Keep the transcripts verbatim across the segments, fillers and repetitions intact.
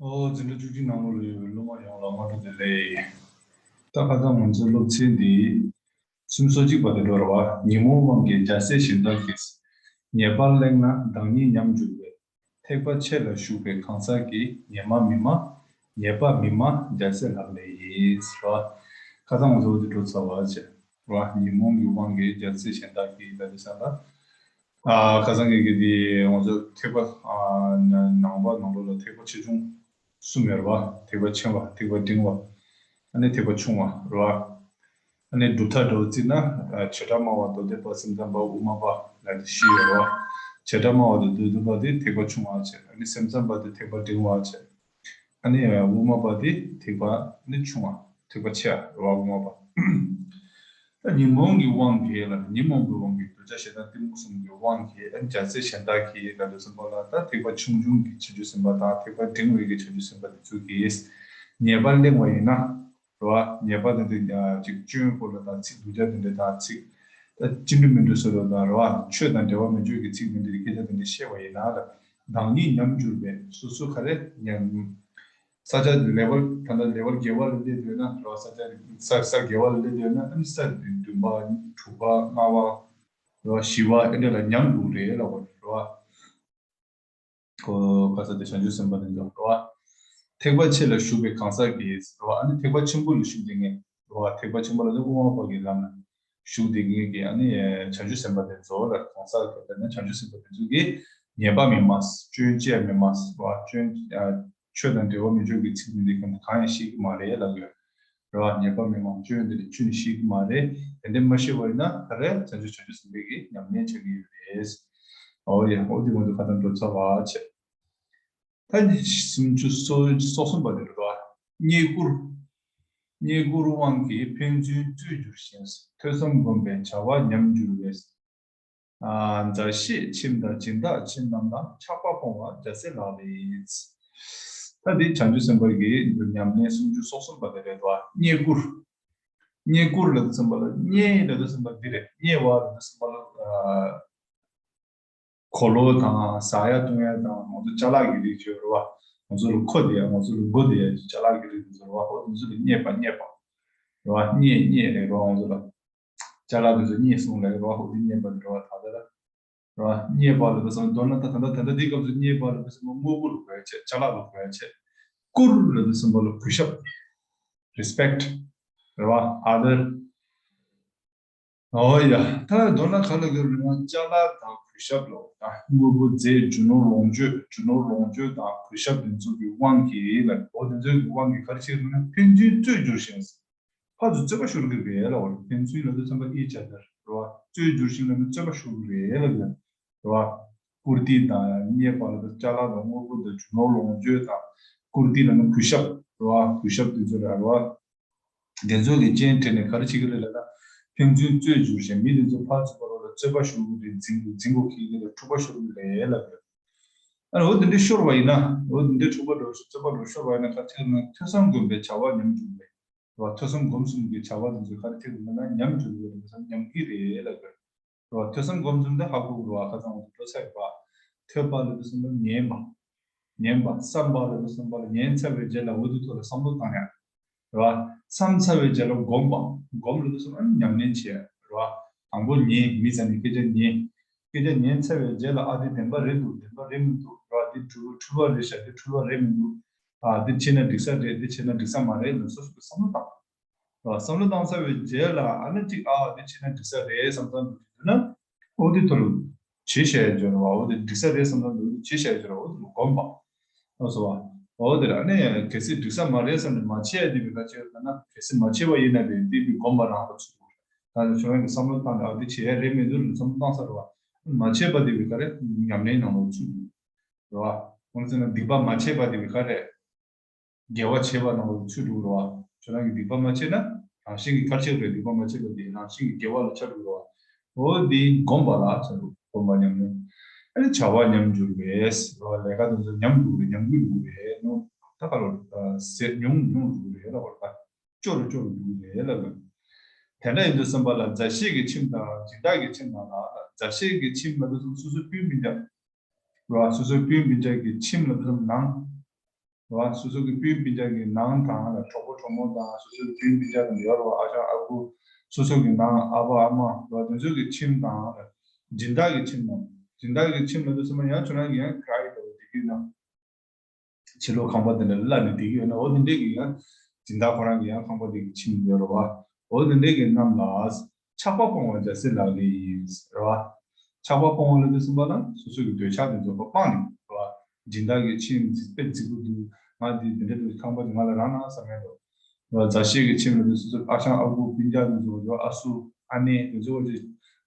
ཨོ། འཛིན་གྲྭ་བཅུ་གཅིག་ནང་ལོགས་ལ་ཡོད་པའི་སློབ་མ་ཡོངས་ལ་སྔ་དྲོ་བདེ་ལེགས། ད་ཁ་སང་ང་ཚོའི་སློབ་ཚན་འདི་སུམ་ཅུ་སོ་གཅིག་པ་དེ་འགྲོ་ར་བ། ཉོན་མོངས་དབང་གིས་རྒྱལ་སྲས་གཞན་དག་གི། ཉེས་པར་གླེང་ན་བདག་ཉིད་ཉམས་འགྱུར་བས། ཐེག་པ་ཆེ་ལ་ཞུགས་པའི་གང་ཟག་གིས། ཉེས་པ་མི་སྨྲ། ཉེས་པ་མི་སྨྲ་རྒྱལ་སྲས་ལག་ལེན་ཡིན། ར། ཁ་སང་ང་ཚོ་འོ་དེ་འགྲོ་ཚར་བ་བྱས། ར། ཉོན་མོངས་ཀྱི་དབང་གིས་རྒྱལ་སྲས་གཞན་དག་གི་ད་དེ་ས་ལ། ཨ། ཁ་སང་གི་གི་དེ་ང་ཚོ་ཐེག་པ། ཨ། ནང་པ་ནང་ལོགས་ལ་ཐེག་པ་ཆེ་ཆུང་གསུམ་ཡོད་རེད་བ། ཐེག་པ་ཆེན་པ། ཐེག་པ་འབྲིང་བ། ཨ་ནི་ཐེག་པ་ཆུང་བ་རེད་བ། ཨ་ནི་གྲུབ་མཐའ་འདྲ་བོ་བརྩིས་ན། ཨ། བྱེ་བྲག་སྨྲ་བ། མདོ་སྡེ་པ། སེམས་ཙམ་པ། དབུ་མ་པ་ལ་དེ་བཞི་ཡོད་རེད་བ། བྱེ་བྲག་སྨྲ་བ་དང་མདོ་སྡེ་པ་དེ་ཐེག་པ་ཆུང་བ་བྱས། ཨ་ནི་སེམས་ཙམ་པ་དེ་ཐེག་པ་འབྲིང་བ་བྱས། ཨ་ནི་དབུ་མ་པ་དེ་ཐེག་པ་ནི་ཆུང་བ། ཐེག་པ་ཆེ་བ་རེད་བ། དབུ་མ་པ། ད་ཉོན་མོངས་ཀྱི་དབང་གིས་ལ། ཉོན་མོངས་པའི་དབང་གིས། གདུལ་བྱ་ཞེ་སྡང་གཏི་མུག་གསུམ་གྱི་དབང་གིས། ཨ། རྒྱལ་སྲས་གཞན་དག་གིས་ད་དུ་གསུམ་པ་ལ། ད་ཐེག་པ་ཆུང་ཆུང་གི་བྱང་ཆུབ་སེམས་དཔའ་དང་། ཐེག་པ་འབྲིང་བའི་གི་བྱང་ཆུབ་སེམས་དཔའ་དེ་ཚོ་གིས་ཉེས་པ་གླེང་བ་ཡིན་ན། རེད་བ། ཉེས་པ་དེ་འདྲ་ཅིག་སྐྱོན་སྐོར་ལ་དང་། ཚིག་སྡུག་ཅག་དེ་འདྲ་དང་། ཚིག་ད་ཅི་འདྲ་མི་འདྲ་ཟེར་བ་དང་། རེད་བ། ཆོས་དང་འབྲེལ་བ་མི་འཇོག་གི་ཚིག་དེ་འདྲ་སྐད་ཆ་དེ་འདྲ་བཤད་པ་ཡིན་ན་ལ། བདག་ཉིད་ཉམས་འགྱུར་བས། སོ་སོ་ག་རེ་ཉམས། ས་ཆ་ལེ་ཝལ། ད་ལྟ་ལེ་ཝལ་བརྒྱད་པ་ལ་སླེབས་ཡོད་ན། རེད་བ། ས་ཆ་ས་ས་བརྒྱད་པ་ལ་སླེབས་ཡོད་ན། ཨ་ནི་ས་བདུན་པ། དྲུག་པ། ལྔ་པ། རེད་བ། བཞི་པ། ཨེ་འདྲ་ལ་ཉམས་འགྲོ་གི་རེད་ལབ་པ་རེད་བ། ཁོ་ག་ས་དེ་བྱང་ཆུབ་སེམས་དཔའ་དེ་ཚོ་རེད་བ། ཐེག་པ་ཆེ་ལ་ཞུགས་པའི་གང་ཟག་གིས་རེད་བ། ཨ་ནི་ཐེག་པ་ཆེན་པོ་ལ་ཞུགས་བསྡད་མཁན་རེད་བ། ཐེག་པ་ཆེན་པོ་ལ་ནི་དབུ་མ་པ་གི་ལམ་ལ་ཞུགས་བསྡད་མཁན་གྱི། ཨ་ནི་བྱང་ཆུབ་སེམས་དཔའ་དེ་ཚོ་ལ། གང་ཟག་གི་ལ་ནི་བྱང་ཆུབ་སེམས་དཔའ་དེ་ཚོ་གིས་ཉེས་པ་མི་སྨྲ། སྐྱོན་བཅས་མི་སྨྲ་བ། སྐྱོན། ཨ། ཆོས་དང་འབྲེལ་བ་མི་འཇོག་གི་ཚིག་འདི་འདི་གང་གང་ཡང་བཤད་ཀྱི་མ་རེད་ལབ་ཡོད། རེད་བ། ཉེས་པ་མི་སྨྲ། སྐྱོན་འདི་འདི་ཁྱོན་ནས་བཤད་ཀྱི་མ་རེད། དེ་འདྲ་མ་བཤད་པ་ཡིན་ན་ག་རེ། བྱང་ཆུབ་བྱང་ཆུབ་སེམས་དཔའི་གི་ཉམས་ལེན་བྱེད་ཀྱི་ཡོད་རེད། ཨོ་ཡ། ཨོ་དེ་མ་གཏོགས་ཁ་སང་འགྲོ་ཚར་བ་བྱས། ད་ནི་སུམ་ཅུ་སོ་སོ་གསུམ་པ་དེ་རེད་བ། རྙེད་བཀུར། རྙེད་བཀུར་དབང་གིས་ཕན་ཚུན་རྩོད་འགྱུར་ཞིང་། ཐོས་བསམ་སྒོམ་པས་བྱ་བ་ཉམས་འགྱུར་བས། ཨ། མཛའ་བཤེས་ཁྱིམ་དང་། སྦྱིན་བདག་ཁྱིམ་རྣམས་དང་། ཆགས་པ་སྤོང་བ་རྒྱལ་སྲས་ལག་ལེན་ཡིན། ད་འདི་བྱང་ཆུབ་སེམས་དཔའ་གི་ཉམས་ལེན་སུམ་ཅུ་སོ་གསུམ་པ་དེ་རེད་བ། རྙེད་བཀུར། རྙེད་བཀུར་ལབ་དུས་ཙམ་པ་ལ། རྙེད་ལབ་དུས་ཙམ་པ་འདི་རེད། རྙེད་པ་ལབ་དུས་ཙམ་པ་ལ། ཨ། གོས་ལོག་དང་། ཟ་ཡ་བཏུང་ཡ་དང་། ང་ཚོ་ཅ་ལག་གི་རིགས་ཡོད་རེད་བ། ང་ཚོ་ལ་མཁོ་བསྡད་ཡ། ང་ཚོ་ལ་དགོས་བསྡད་ཡ་ཅ་ལག་གི་རིགས་དེ་ཚོ་རེད་བ། ཨོ་དེ་ཚོ་ལ་རྙེད་པ། རྙེད་པ་རེད་བ། རྙེད། རྙེད་རེད་རེད་བ། ང་ཚོ་ལ་ཅ་ལག་དེ་ཚོ་རྙེད་སོང་ལབ་རེད་བ། ཨོ་དེ་རྙེད་པ་རེད་བ། ད་ལྟ་ལ་རེད་བ། རྙེད་པ་ལབ་དུས་ཙམ། མདོར་ན་ད་ད་ལྟ་ད་ལྟ་འདི་སྐབས་སུ་རྙེད་པ་ལབ་དུས་ཙམ་པ་དངོས་པོ་ལ་གོ་ཡ་བྱས། ཅ་ལག་ལ་གོ་ཡ་བྱས། བཀུར་ལབ་དུས་ཙམ་པ་ལ་གུས་ཞབས། རེ་སི་པེག་ཊི་རེད་བ། ཨ་དར། ཨོ་ཡ། ད་མདོར་ན་ག་ལ་གི་རེད་ན། ཅ་ལག་དང་གུས་ཞབས་ལོ། ད་དངོས་པོ་རྫས། རྒྱུ་ནོར་ལོངས་སྤྱོད། རྒྱུ་ནོར་ལོངས་སྤྱོད་དང་གུས་ཞབས་དེ་ཚོ་གི་དབང་གིས་ལ། ཨོ་དེ་ཚོ་གི་དབང་གིས་ག་རེ་བྱེད་ཀྱི་རེད་ན། ཕན་ཚུན་རྩོད་འགྱུར་ཞིང་། ཕར་ཚུར་རྩོད་པ་ཤོར་གི་རེད་ལ། ཨོ་ཕན་ཚུན་ལབ་དུས་ཙམ་པ་ཨི་ཅ་དར་རེད་བ། རྩོད་འགྱུར་ཞིང་ལབ་ན་རྩོད་པ་ཤོར་གི་རེད་ལ་ཡ། རེད་བ། བཀུར་སྟི་དང་། རྙེད་པ་ལབ་ན་ཅ་ལག་དང་དངོས་པོ་དང་རྒྱུ་ནོར་ལོངས་སྤྱོད་དང་། བཀུར་སྟི་ལབ་ན་གུས་ཞབས་རེད་བ། གུས་ཞབས་དེ་ཚོ་རེད་བ། དེ་ཚོ་གི་རྐྱེན་དེ་ནས་ག་རེ་བྱེད་ཀྱི་རེད་ལབ་ན། ཕན་ཚུན་རྩོད་འགྱུར་ཞིང་། མི་དེ་ཚོ་ཕར་ཚུར་བར་ལ་རྩོད་པ་ཤོར་གྱི་རེད། འཛིང་འཛིང་གོ་གི་རེད། འཁྲུག་པ་ཤོར་གྱི་རེད་ལབ་ཡོད། ཨ་ནི་འོ་དེ་འདྲ་ཤོར་བ་ཡིན་ན། འོ་དེ་འདྲ་འཁྲུག་པ་འགྲོ། རྩོད་པ་འགྲོ་ཤོར་བ་ཡིན་ན་ག་རེ་བྱེད་ཀྱི་རེད་ན། ཐོས་བསམ་སྒོམ་པས་བྱ་བ་ཉམས་འགྱུར་བས། རེད་བ། ཐོས་བསམ་སྒོམ་གསུམ་གྱི་བྱ་བ་དེ་ཚོ་ག་རེ་བྱེད་ཀྱི་རེད་ན། ཉམས་འགྱུར་བས། ཉམས་ཀྱི་རེད་ལབ་ཡོད། རེད་བ། ཐོས་བསམ་སྒོམ་གསུམ་དེ་ཧ་གོ་དགོས་རེད་བ། ཁ་སང་འགྲོ་ཚར་བ། ཐོས་པ་ལབ་དུས་ཙམ་པ་ཉན་པ། ཉན་པ། བསམ་པ་ལབ་དུས་ཙམ་པ་ལ། ཉན་ཚར་བའི་རྗེས་ལ་འོ་དེ་ཐོག་ལ་བསམ་བློ་བཏང་ཡ། རེད་བ། བསམ་ཚར་བའི་རྗེས་ལ་སྒོམ་པ། སྒོམ་ལབ་དུས་ཙམ་པ་ཉམས་ལེན་བྱེད་ཡ། རེད་བ། དང་པོ་ཉན། མི་ཚང་མའི་སྐད་ཆ་ཉན། སྐད་ཆ་ཉན་ཚར་བའི་རྗེས་ལ། ཨ་དེ་བདེན་པ་རེད་འདུག་བདེན་པ་རེད་མི་འདུག་རེད་བ། དེ་འཁྲུལ་འཁྲུལ་པ་རེད་ཤག་དེ་འཁྲུལ་པ་རེད་མི་འདུག་ཨ་དེ་བྱས་ན་འགྲིག་ས་རེད། དེ་བྱས་ན་འགྲིག་ས་མ་རེད་ལབ་སོ་སོ་གི་བསམ་བློ་བཏང་། བསམ་བློ་བཏང་ཚར་བའི་རྗེས་ལ། ཨ་ནི་གཅིག་ཨ་འདི་བྱས་ན་འགྲིག་ས་རེད་བསམ་བསམ་འདུག་དུས་ན། ཨོ་དེ་ཐོག་ལ་བྱེད་བྱ་ཡ་སྦྱོར་བ། ཨོ་དེ་འགྲིག་ས་རེད་བསམ་བསམ་འདུག་བྱེད་བྱ་ཡ་སྦྱོར་བ། ཨོ་དེ་ལ་སྒོམ་པ། ཨོ་སོ་བ། ཨོ་དེ་ལ་ཨ་ནི་གལ་སྲིད་འགྲིག་ས་མ་རེད་བསམ་ནས་མ་བྱེད་ཡ་དེ་བས་ག་བྱེད་ཡོད་ལབ་ན། གལ་སྲིད་མ་བྱེད་པ་ཡིན་ན་རེད། དེ་བས་སྒོམ་པ་རང་ལ་ཚུད་དགོས། ད་ནི་ཁྱོད་རང་གི་བསམ་བློ་བཏང་ནས་ཨ་འདི་བྱེད་ཡ་རེད་མི་འདུག་ལ་བསམ་བློ་བཏང་ཚར་བ། མ་བྱེད་པ་དེ་བས་ག་རེ་ཉམས་ལེན་ནང་ལ་ཚུད་དགོས། རེད་བ། འོ་ན་ཟེར་ན་སྡིག་པ་མ་བྱས་པ་དེ་བས་ག་རེ། དགེ་བ་བྱས་པ་ནང་ལ་ཚུད་འགྲོ་གི་རེད་བ། ཁྱོད་རང་གིས་སྡིག་པ་མ་བྱས་ན་རང་བཞིན་གྱིས་ག་རེ་ཆགས་རེད། སྡིག་པ་མ་བྱས་པ་དེ་རང་བཞིན་གྱིས་དགེ་བ་ལ་ཆགས་འགྲོ་གི་རེད་བ། འོ་དེ་སྒོམ་པ་ལ་ཆགས་འགྲོ། སྒོམ་པ་ཉམས་ལེན། ཨ་ནི་བྱ་བ་ཉམས་འགྱུར་བས། རེད་བ། ལས་ཀ་དེ་ཚོ་ཉམས་འགྲོ་གི་རེད། ཉམས་རྒུད་འགྲོ་གི་རེད། ནོ། ད་ག་ལོ། ཟད་ཉུང་ཉུང་འགྲོ་གི་རེད་ལབ་པ་རེད། སྐྱོ་རུ་སྐྱོ་རུ་འགྲོ་གི་རེད་ལབ་པ། དེ་འདྲ་ཡིན་དུས་ཙམ་པ་ལ་མཛའ་བཤེས་ཀྱི་ཁྱིམ་དང་སྦྱིན་བདག་གི་ཁྱིམ་ནང་ལ། མཛའ་བཤེས་ཀྱི་ཁྱིམ་ལབ་དུས་ཙམ་སོ་སོའི་སྤུན་སྤུན་ཀྱག་རེད་བ། སོ་སོའི་སྤུན་སྤུན་ཀྱག་གི་ཁྱིམ་ལབ་དུས་ཙམ་ནང་། རེད་བ། སོ་སོ་གི་སྤུན་སྤུན་ཀྱག་གི་ནང་དང་ལ། གྲོགས་པོ་གྲོགས་མོ་དང་སོ་སོའི་སྤུན་སྤུན་ཀྱག་དང་ཡོད་རེད་བ། ཨ་ཞང་ཨ་ཁུ། སོ་སོ་གི་ནང་ཨ་ཕ་ཨ་མ་རེད་བ། དེ་ཚོ་གི་ཁྱིམ་དང་ལ། སྦྱིན་བདག་གི་ཁྱིམ་ནང་། སྦྱིན་བདག་གི་ཁྱིམ་ལ་དུ་སེམས་པ་ཡང་ཁྱོད་རང་གི་ཡང་ག་ཡི་འདུག་དེ་གི་ནང་། ཕྱི་ལོགས་ཁང་པ་དེ་འདྲ་གླ་ནས་བསྡད་ཀྱི་ཡོད་ན། འོ་དེ་འདྲས་ཀྱི་ཡང་སྦྱིན་བདག་ཁོ་རང་གི་ཡང་ཁང་པ་དེ་གི་ཁྱིམ་ཡོད་རེད་བ། འོ་དེ་འདྲས་ཀྱི་རྣམས་ལ་ཆགས་པ་སྤོང་བ་རྒྱལ་སྲས་ལག་ལེན་ཡིན་རེད་བ། ཆགས་པ་སྤོང་བ་ལ་དུ་སེམས་པ་ལ་སོ་སོ་གི་འདོད་ཆགས་དེ་ཚོ་སྤངས་ནས་རེད་བ། སྦྱིན་བདག་གི་ཁྱིམ་དཔེ་རྫིག་པོ་འདུག་ང་འདི་དེ་འདྲས་འདུག་ཁང་པ་དེ་ང་ལ་རག་ན་བསམ་ཡས་འདུག་མཛའ་བཤེས་ཀྱི་ཁྱིམ་ལ་དུ་སོ་སོ་ཨ་ཞང་ཨ་ཁུ་སྤུན་ཀྱག་དེ་ཚོ་ཡོད། ཨ་སུ་ཨ་ནེ་དེ་ཚོ་གི་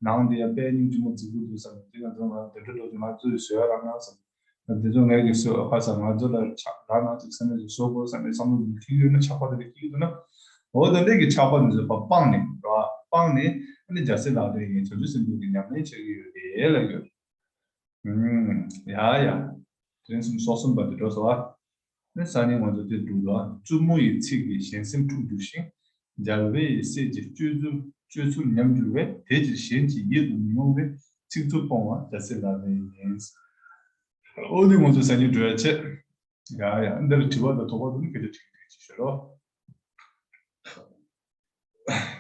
ནང་དེ་ཡང་དཔེ་སྙིང་རྗེ་མོ་རྫིག་པོ་འདུག་བསམ་ནས། དེ་ང་ཚོ་ང་དེ་འདྲ་འགྲོ་དུས་ང་ཚོ་ཡི་བཟོ་ཡ་རག་ན་བསམ། དེ་ཚོ་ངས་ཀྱི་བཟོ་ཁ་ས་ང་ཚོ་ལ་ཆགས་རག་ན་ཅིག་བསམ་ནས་བཟོ་དགོས་བསམ་ནས་བསམ་བློ་འདི་འཁྱེར་ཡོད་ན། ཆགས་པ་དེ་འཁྱེར་ཡོད་ན། འོ་དེ་འདྲས་ཀྱི་ཆགས་པ་འདི་ཚོ་སྤངས་ནས་རེད་བ། སྤངས་ནས་ཨ་ནི་རྒྱལ་སྲས་ལག་ལེན་ཡིན། བྱང་ཆུབ་སེམས་དཔའི་གི་ཉམས་ལེན་བྱེད་ཀྱི་ཡོད་རེད་ལབ་ཡོད། ཨུམ། ཡ་ཡ། དེ་རིང་སུམ་སོ་གསུམ་པ་དེ་འགྲོ་སོང་ཨ། ནི་སང་ཉིན་ང་ཚོ་དེ་འགྲོ་ལ། བཙུན་མོ་ཡི་ཚིག་གིས་གཞན་སེམས་འཁྲུགས་འགྱུར་ཞིང་། རྒྱལ་བའི་སྲས་ཀྱི་སྤྱོད་ཚུལ་སྤྱོད་ཚུལ་ཉམས་འགྱུར་བས། དེ་ཕྱིར་གཞན་གྱི་ཡིད་དུ་མི་འོང་བའི། ཚིག་རྩུབ་སྤོང་བ་རྒྱལ་སྲས་ལག་ལེན་ཡིན། འོ་དེ་ང་ཚོ་སང་ཉིན་འགྲོ་ཡ་བྱེད། ཡ་ཡ། འདིར་དྲི་བ་དང་དོགས་པ་འདུག་ན་སྐད་ཆ་དྲིས་དྲིས་ཅིག་ཞུ་རོགས།